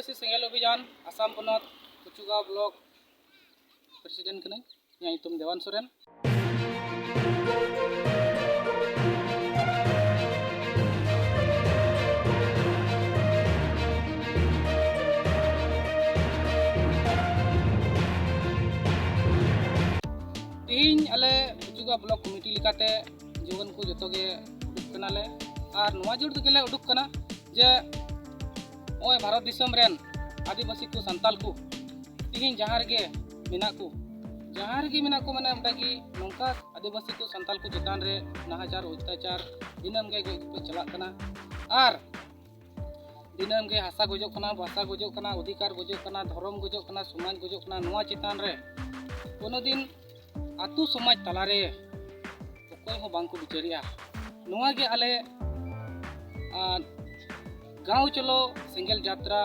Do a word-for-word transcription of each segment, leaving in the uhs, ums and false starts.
ᱟᱹᱫᱤᱵᱟᱹᱥᱤ ᱥᱮᱸᱜᱮᱞ ᱚᱵᱷᱤᱡᱟᱱ ᱟᱥᱟᱢ ᱯᱚᱱᱚᱛ ᱠᱩᱪᱩᱜᱟᱸᱣ ᱵᱞᱚᱠ ᱯᱨᱮᱥᱤᱰᱮᱱᱴ ᱠᱟᱹᱱᱟᱹᱧ᱾ ᱤᱧᱟᱹᱜ ᱧᱩᱛᱩᱢ ᱫᱮᱣᱟᱱ ᱥᱚᱨᱮᱱ᱾ ᱛᱮᱦᱮᱧ ᱟᱞᱮ ᱠᱩᱪᱩᱜᱟᱸᱣ ᱵᱞᱚᱠ ᱠᱚᱢᱤᱴᱤ ᱞᱮᱠᱟᱛᱮ ᱡᱩᱣᱟᱹᱱ ᱠᱚ ᱡᱚᱛᱚ ᱜᱮ ᱩᱰᱩᱠ ᱠᱟᱱᱟᱞᱮ᱾ ᱟᱨ ᱱᱚᱣᱟ ᱡᱳᱨ ᱛᱮᱜᱮ ᱞᱮ ᱩᱰᱩᱠ ᱠᱟᱱᱟ ᱡᱮ ᱱᱚᱜᱼᱚᱭ ᱵᱷᱟᱨᱚᱛ ᱫᱤᱥᱚᱢ ᱨᱮᱱ ᱟᱹᱫᱤᱵᱟᱹᱥᱤ ᱠᱚ, ᱥᱟᱱᱛᱟᱞ ᱠᱚ ᱛᱮᱦᱮᱧ ᱡᱟᱦᱟᱸ ᱨᱮᱜᱮ ᱢᱮᱱᱟᱜ ᱠᱚ, ᱡᱟᱦᱟᱸ ᱨᱮᱜᱮ ᱢᱮᱱᱟᱜ ᱠᱚ, ᱢᱟᱱᱮ ᱚᱸᱰᱮ ᱜᱮ ᱱᱚᱝᱠᱟ ᱟᱹᱫᱤᱵᱟᱹᱥᱤ ᱠᱚ, ᱥᱟᱱᱛᱟᱞ ᱠᱚ ᱪᱮᱛᱟᱱ ᱨᱮ ᱱᱟᱦᱟᱪᱟᱨ, ᱚᱛᱛᱟᱪᱟᱨ ᱫᱤᱱᱟᱹᱢ ᱜᱮ ᱜᱚᱡ ᱜᱚᱯᱚᱡ ᱪᱟᱞᱟᱜ ᱠᱟᱱᱟ᱾ ᱟᱨ ᱫᱤᱱᱟᱹᱢ ᱜᱮ ᱦᱟᱥᱟ ᱜᱚᱡᱚᱜ ᱠᱟᱱᱟ, ᱵᱷᱟᱥᱟ ᱜᱚᱡᱚᱜ ᱠᱟᱱᱟ, ᱚᱫᱷᱤᱠᱟᱨ ᱜᱚᱡᱚᱜ ᱠᱟᱱᱟ, ᱫᱷᱚᱨᱚᱢ ᱜᱚᱡᱚᱜ ᱠᱟᱱᱟ, ᱥᱚᱢᱟᱡᱽ ᱜᱚᱡᱚᱜ ᱠᱟᱱᱟ᱾ ᱱᱚᱣᱟ ᱪᱮᱛᱟᱱ ᱨᱮ ᱠᱳᱱᱳ ᱫᱤᱱ ᱟᱛᱳ ᱥᱚᱢᱟᱡᱽ ᱛᱟᱞᱟᱨᱮ ᱚᱠᱚᱭ ᱦᱚᱸ ᱵᱟᱝ ᱠᱚ ᱵᱤᱪᱟᱹᱨᱮᱜᱼᱟ᱾ ᱱᱚᱣᱟ ᱜᱮ ᱟᱞᱮ, ᱟᱨ, ᱜᱟᱶ ᱪᱚᱞᱚ ᱥᱮᱸᱜᱮᱞ ᱡᱟᱛᱨᱟ,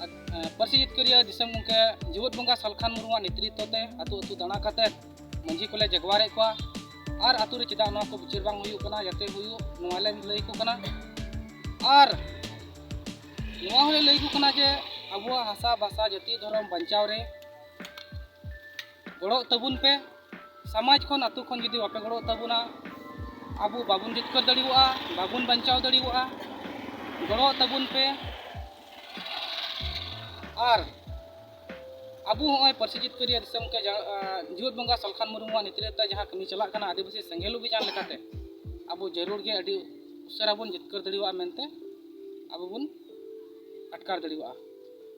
ᱟᱨ, ᱟᱨ, ᱯᱟᱹᱨᱥᱤ ᱡᱤᱛᱠᱟᱹᱨᱤᱭᱟᱹ ᱫᱤᱥᱚᱢ ᱜᱚᱢᱠᱮ ᱡᱤᱣᱮᱫ ᱵᱚᱸᱜᱟ ᱥᱟᱞᱠᱷᱟᱱ ᱢᱩᱨᱢᱩᱣᱟᱜ ᱱᱮᱛᱨᱤᱛᱵ ᱛᱮ ᱟᱛᱳ ᱟᱛᱳ ᱫᱟᱬᱟ ᱠᱟᱛᱮᱫ ᱢᱟᱹᱡᱷᱤ ᱠᱚᱞᱮ ᱡᱟᱜᱣᱟᱨᱮᱫ ᱠᱚᱣᱟ᱾ ᱟᱨ ᱟᱛᱳ ᱨᱮ ᱪᱮᱫᱟᱜ ᱱᱚᱣᱟ ᱠᱚ ᱵᱤᱪᱟᱹᱨ ᱵᱟᱝ ᱦᱩᱭᱩᱜ ᱠᱟᱱᱟ, ᱡᱟᱛᱮ ᱦᱩᱭᱩᱜ, ᱱᱚᱣᱟ ᱞᱮ ᱞᱟᱹᱭ ᱟᱠᱚ ᱠᱟᱱᱟ᱾ ᱟᱨ ᱱᱚᱣᱟ ᱦᱚᱸᱞᱮ ᱞᱟᱹᱭ ᱟᱠᱚ ᱠᱟᱱᱟ ᱡᱮ ᱟᱵᱚᱣᱟᱜ ᱦᱟᱥᱟ, ᱵᱷᱟᱥᱟ, ᱡᱟᱹᱛᱤ, ᱫᱷᱚᱨᱚᱢ ᱵᱟᱧᱪᱟᱣ ᱨᱮ ᱜᱚᱲᱚᱜ ᱛᱟᱵᱚᱱ ᱯᱮ᱾ ᱥᱚᱢᱟᱡᱽ ᱠᱷᱚᱱ, ᱟᱛᱳ ᱠᱷᱚᱱ ᱡᱩᱫᱤ ᱵᱟᱯᱮ ᱜᱚᱲᱚᱜ ᱛᱟᱵᱚᱱᱟ, ᱟᱵᱚ ᱵᱟᱵᱚᱱ ᱡᱤᱛᱠᱟᱹᱨ ᱫᱟᱲᱮᱭᱟᱜᱼᱟ, ᱵᱟᱵᱚᱱ ᱵᱟᱧᱪᱟᱣ ᱫᱟᱲᱮᱭᱟᱜᱼᱟ᱾ ᱜᱚᱲᱚᱜ ᱛᱟᱵᱚᱱ ᱯᱮ᱾ ᱟᱨ ᱟᱵᱚ ᱦᱚᱸᱜᱼᱚᱭ ᱯᱟᱹᱨᱥᱤ ᱡᱤᱛᱠᱟᱹᱨᱤᱭᱟᱹ ᱫᱤᱥᱚᱢ ᱠᱚ ᱡᱟ-, ᱟ, ᱡᱤᱣᱮᱫ ᱵᱚᱸᱜᱟ ᱥᱟᱞᱠᱷᱟᱱ ᱢᱩᱨᱢᱩᱣᱟᱜ ᱱᱮᱛᱨᱤᱛᱵ ᱛᱮ ᱡᱟᱦᱟᱸ ᱠᱟᱹᱢᱤ ᱪᱟᱞᱟᱜ ᱠᱟᱱᱟ ᱟᱹᱫᱤᱵᱟᱹᱥᱤ ᱥᱮᱸᱜᱮᱞ ᱚᱵᱷᱤᱡᱟᱱ ᱞᱮᱠᱟᱛᱮ, ᱟᱵᱚ ᱡᱟᱹᱨᱩᱲ ᱜᱮ ᱟᱹᱰᱤ ᱩᱥᱟᱹᱨᱟ ᱵᱚᱱ ᱡᱤᱛᱠᱟᱹᱨ ᱫᱟᱲᱮᱭᱟᱜᱼᱟ ᱢᱮᱱᱛᱮ ᱟᱵᱚ ᱵᱚᱱ ᱟᱴᱠᱟᱨ ᱫᱟᱲᱮᱭᱟᱜᱼᱟ᱾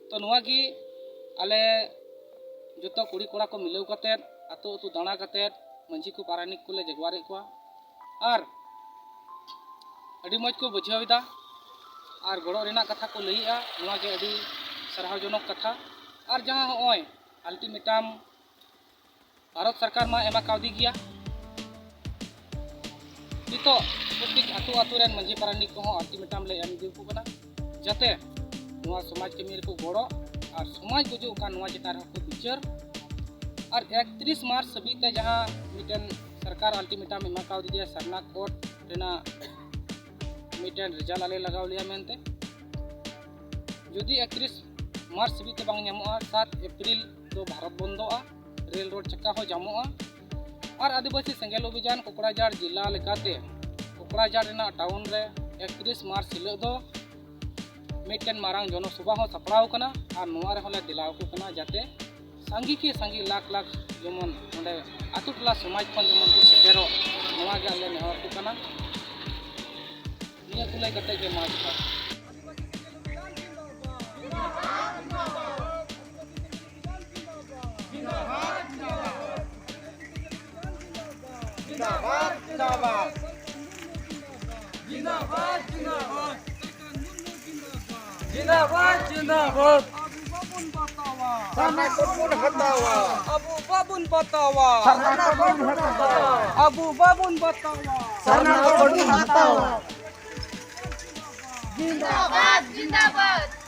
ᱛᱚ ᱱᱚᱣᱟ ᱜᱮ ᱟᱞᱮ ᱡᱚᱛᱚ ᱠᱩᱲᱤ ᱠᱚᱲᱟ ᱠᱚ ᱢᱤᱞᱟᱹᱣ ᱠᱟᱛᱮᱫ, ᱟᱛᱳ ᱟᱛᱳ ᱫᱟᱬᱟ ᱠᱟᱛᱮᱫ ᱢᱟᱹᱡᱷᱤ ᱠᱚ, ᱯᱟᱨᱟᱱᱤᱠ ᱠᱚᱞᱮ ᱡᱟᱜᱣᱟᱨᱮᱫ ᱠᱚᱣᱟ᱾ ᱟᱨ ᱟᱹᱰᱤ ᱢᱚᱡᱽ ᱠᱚ ᱵᱩᱡᱷᱟᱹᱣ ᱮᱫᱟ᱾ ᱟᱨ ᱜᱚᱲᱚ ᱨᱮᱱᱟᱜ ᱠᱟᱛᱷᱟ ᱠᱚ ᱞᱟᱹᱭᱮᱜᱼᱟ, ᱱᱚᱣᱟ ᱜᱮ ᱟᱹᱰᱤ ᱥᱟᱨᱦᱟᱣ ᱡᱚᱱᱚᱠ ᱠᱟᱛᱷᱟ᱾ ᱟᱨ ᱡᱟᱦᱟᱸ ᱦᱚᱸᱜᱼᱚᱭ ᱟᱞᱴᱤᱢᱮᱴᱟᱢ ᱵᱷᱟᱨᱚᱛ ᱥᱚᱨᱠᱟᱨ ᱢᱟ ᱮᱢᱟ ᱠᱟᱣᱫᱮ ᱜᱮᱭᱟ, ᱱᱤᱛᱚᱜ ᱯᱨᱚᱛᱮᱠ ᱟᱛᱳ ᱟᱛᱳ ᱨᱮᱱ ᱢᱟᱹᱡᱷᱤ ᱯᱟᱨᱟᱱᱤᱠ ᱠᱚᱦᱚᱸ ᱟᱞᱴᱤᱢᱮᱴᱟᱢ ᱞᱮ ᱮᱢ ᱤᱫᱤ ᱟᱠᱚ ᱠᱟᱱᱟ, ᱡᱟᱛᱮ ᱱᱚᱣᱟ ᱥᱚᱢᱟᱡᱽ ᱠᱟᱹᱢᱤ ᱨᱮᱠᱚ ᱜᱚᱲᱚ ᱟᱨ ᱥᱚᱢᱟᱡᱽ ᱜᱩᱡᱩᱜ ᱠᱟᱱ ᱱᱚᱣᱟ ᱪᱮᱛᱟᱱ ᱨᱮᱦᱚᱸ ᱠᱚ ᱵᱤᱪᱟᱹᱨ᱾ ᱟᱨ ᱮᱠᱛᱨᱤᱥ ᱢᱟᱨᱪ ᱦᱟᱹᱵᱤᱡ ᱛᱮ ᱡᱟᱦᱟᱸ ᱢᱤᱫᱴᱮᱱ ᱥᱚᱨᱠᱟᱨ ᱟᱞᱴᱤᱢᱮᱴᱟᱢ ᱮᱢᱟ ᱠᱟᱣᱫᱤᱧᱟ ᱥᱟᱨᱱᱟ ᱠᱳᱰ ᱨᱮᱱᱟᱜ ᱢᱤᱫᱴᱮᱱ ᱨᱮᱡᱟᱞᱴ ᱟᱞᱮ ᱞᱟᱜᱟᱣ ᱞᱮᱭᱟ ᱢᱮᱱᱛᱮ, ᱡᱩᱫᱤ ᱮᱠᱛᱨᱤᱥ ᱢᱟᱨᱪ ᱦᱟᱹᱵᱤᱡ ᱛᱮ ᱵᱟᱝ ᱧᱟᱢᱚᱜᱼᱟ, ᱥᱟᱛ ᱮᱯᱨᱤᱞ ᱫᱚ ᱵᱷᱟᱨᱚᱛ ᱵᱚᱱᱫᱚᱜᱼᱟ, ᱨᱮᱞ ᱨᱳᱰ ᱪᱟᱠᱟ ᱦᱚᱸ ᱡᱟᱢᱚᱜᱼᱟ᱾ ᱟᱨ ᱟᱹᱫᱤᱵᱟᱹᱥᱤ ᱥᱮᱸᱜᱮᱞ ᱚᱵᱷᱤᱡᱟᱱ ᱠᱚᱠᱲᱟᱡᱟᱲ ᱡᱮᱞᱟ ᱞᱮᱠᱟᱛᱮ ᱠᱚᱠᱲᱟᱡᱟᱲ ᱨᱮᱱᱟᱜ ᱴᱟᱣᱩᱱ ᱨᱮ ᱮᱠᱛᱨᱤᱥ ᱢᱟᱨᱪ ᱦᱤᱞᱳᱜ ᱫᱚ ᱢᱤᱫᱴᱮᱱ ᱢᱟᱨᱟᱝ ᱡᱚᱱᱚᱥᱚᱵᱷᱟ ᱦᱚᱸ ᱥᱟᱯᱲᱟᱣ ᱟᱠᱟᱱᱟ᱾ ᱟᱨ ᱱᱚᱣᱟ ᱨᱮᱦᱚᱸ ᱞᱮ ᱫᱮᱞᱟ ᱟᱠᱚ ᱠᱟᱱᱟ, ᱡᱟᱛᱮ ᱥᱟᱸᱜᱮ ᱠᱮ ᱥᱟᱸᱜᱮ, ᱞᱟᱠᱷ ᱞᱟᱠᱷ ᱡᱮᱢᱚᱱ ᱱᱚᱰᱮ ᱟᱛᱳ ᱴᱚᱞᱟ ᱥᱚᱢᱟᱡᱽ ᱠᱷᱚᱱ ᱡᱮᱢᱚᱱ ᱠᱚ ᱥᱮᱴᱮᱨᱚᱜ, ᱱᱚᱣᱟ ᱜᱮ ᱟᱞᱮ ᱱᱮᱦᱚᱨ ᱠᱚ ᱠᱟᱱᱟ᱾ ᱱᱤᱭᱟᱹ ᱠᱚ ᱞᱟᱹᱭ ᱠᱟᱛᱮ ᱜᱮ ᱢᱟ ᱡᱚᱦᱟᱨ᱾ ᱡᱤᱱᱫᱟᱵᱟᱫ, ᱡᱤᱱᱫᱟᱵᱟᱫ᱾ ᱡᱤᱱᱫᱟᱵᱟᱫ, ᱡᱤᱱᱫᱟᱵᱟᱫ᱾ ᱡᱤᱱᱫᱟᱵᱟᱫ, ᱡᱤᱱᱫᱟᱵᱟᱫ᱾ ᱟᱵᱚ ᱵᱟᱵᱚᱱ ᱵᱟᱛᱟᱣᱟ᱾ ᱥᱟᱨᱱᱟ ᱠᱳᱰ ᱵᱚᱱ ᱦᱟᱛᱟᱣᱟ᱾ ᱟᱵᱚ ᱵᱟᱵᱚᱱ ᱵᱟᱛᱟᱣᱟ᱾ ᱥᱟᱨᱱᱟ ᱠᱳᱰ ᱵᱚᱱ ᱦᱟᱛᱟᱣᱟ᱾ ᱟᱵᱚ ᱵᱟᱵᱚᱱ ᱵᱟᱛᱟᱣᱟ᱾ ᱥᱟᱨᱱᱟ ᱠᱳᱰ ᱵᱚᱱ ᱦᱟᱛᱟᱣᱟ᱾ ᱡᱤᱱᱫᱟᱵᱟᱫ, ᱡᱤᱱᱫᱟᱵᱟᱫ᱾